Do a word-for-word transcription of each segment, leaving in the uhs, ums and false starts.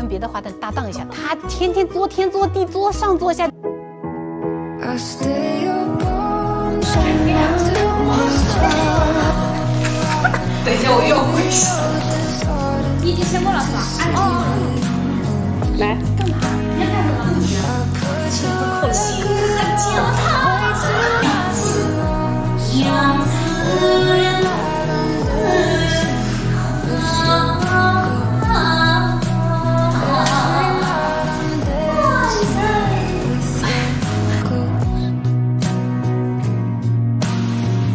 别的花旦搭档一下，他天天作天作地作上作下。 I stay up all night. 等一下，我又要跪下。你已经先过了是吧？哎，来，干嘛？你要干什么？I put the record on way too loud.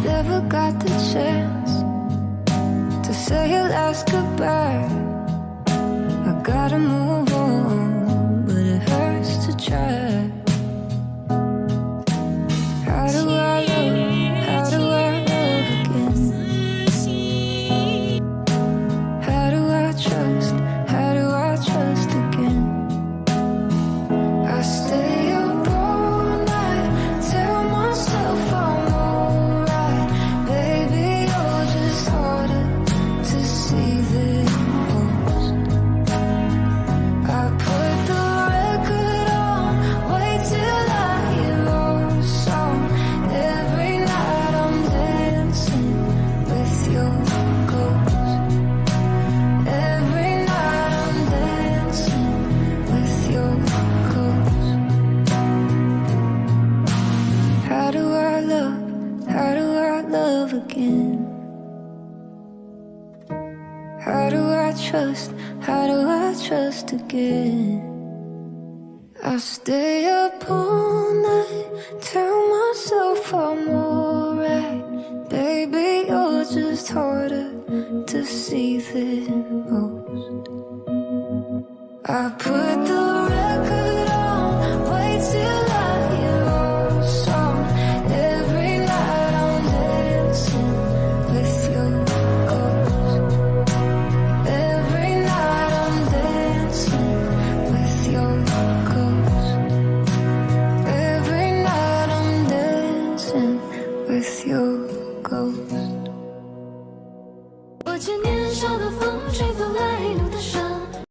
Never got the chance to say your last goodbye. I gotta move on, but it hurts to try. How do I love? How do I love again? How do I trust? How do I trust again? I stay up all night, tell myself I'm alright. Baby, you're just harder to see than most. I put the record on way too loud, your song. Every night I'm dancing with your ghost. Every night I'm dancing with your ghost. How do I love? How do I love again? How do I trust? How do I trust again? I stay up all night, tell myself I'm alright. Baby, you're just harder to see than most. I put the record on way too loud, your song. Every night I'm dancing with your ghost. Every night I'm dancing with your ghost. Every night I'm dancing with your ghost. 我借年少的风吹走来路的伤，